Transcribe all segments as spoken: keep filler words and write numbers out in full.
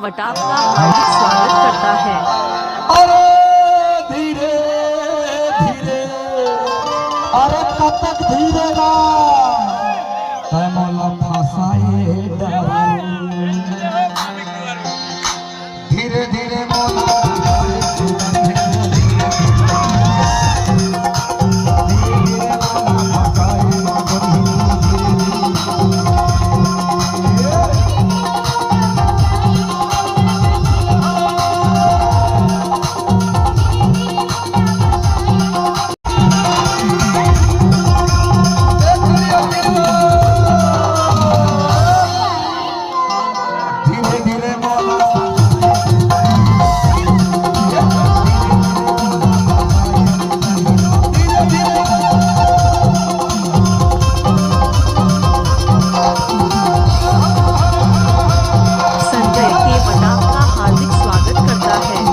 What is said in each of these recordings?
पटाप का हार्दिक स्वागत करता है। अरे धीरे धीरे, अरे कतक धीरे ना, तै मोला फंसाए डरे। धीरे धीरे मोला संजय के पटाप का हार्दिक स्वागत करता है।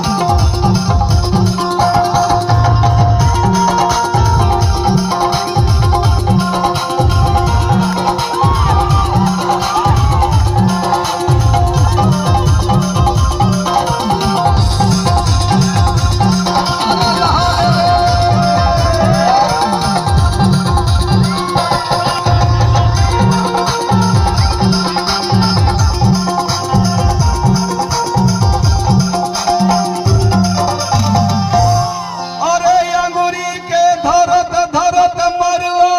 अरे अंगुरी के धरत धरत मरुआ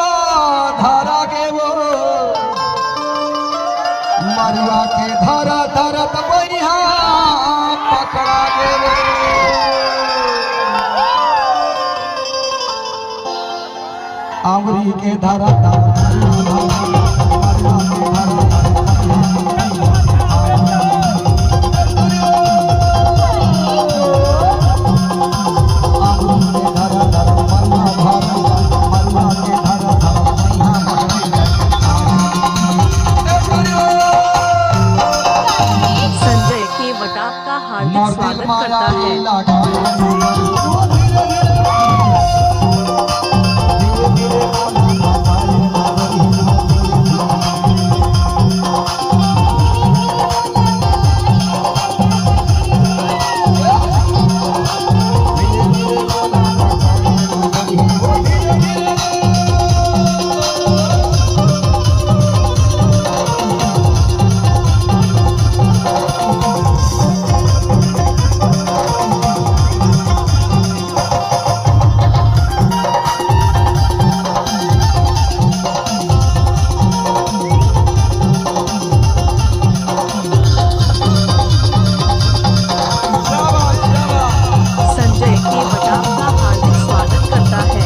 धरा गे वो, मरुआ के धरत धरत बइहा पकड़ा गे वो। अंगुरी के धरत धरत संजय के वटाप का हार्दिक स्वागत करता है। संजय के वटाप का हार्दिक स्वागत करता है।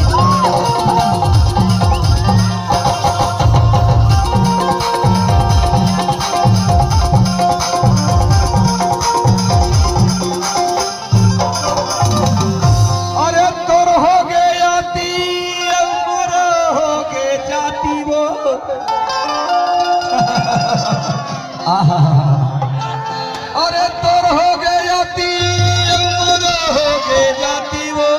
अरे तोर हो गे आती, अउ मोर हो गे जाती वो। आहा। अरे तोर हो गे आती, अउ मोर हो गे जाती वो।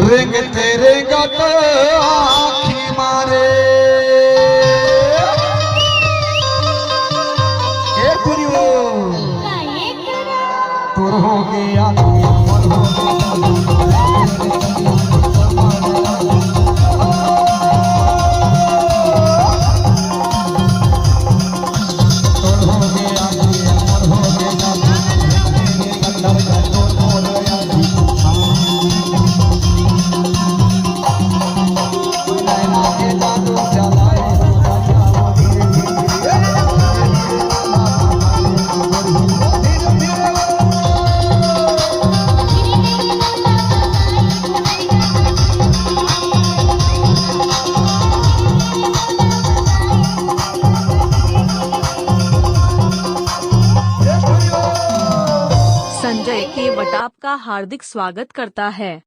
रेंगते रेंगत आँखी मारे। ए पुरियो, तोर हो गे आती, मोर हो गे आती। संजय के वटाप का हार्दिक स्वागत करता है।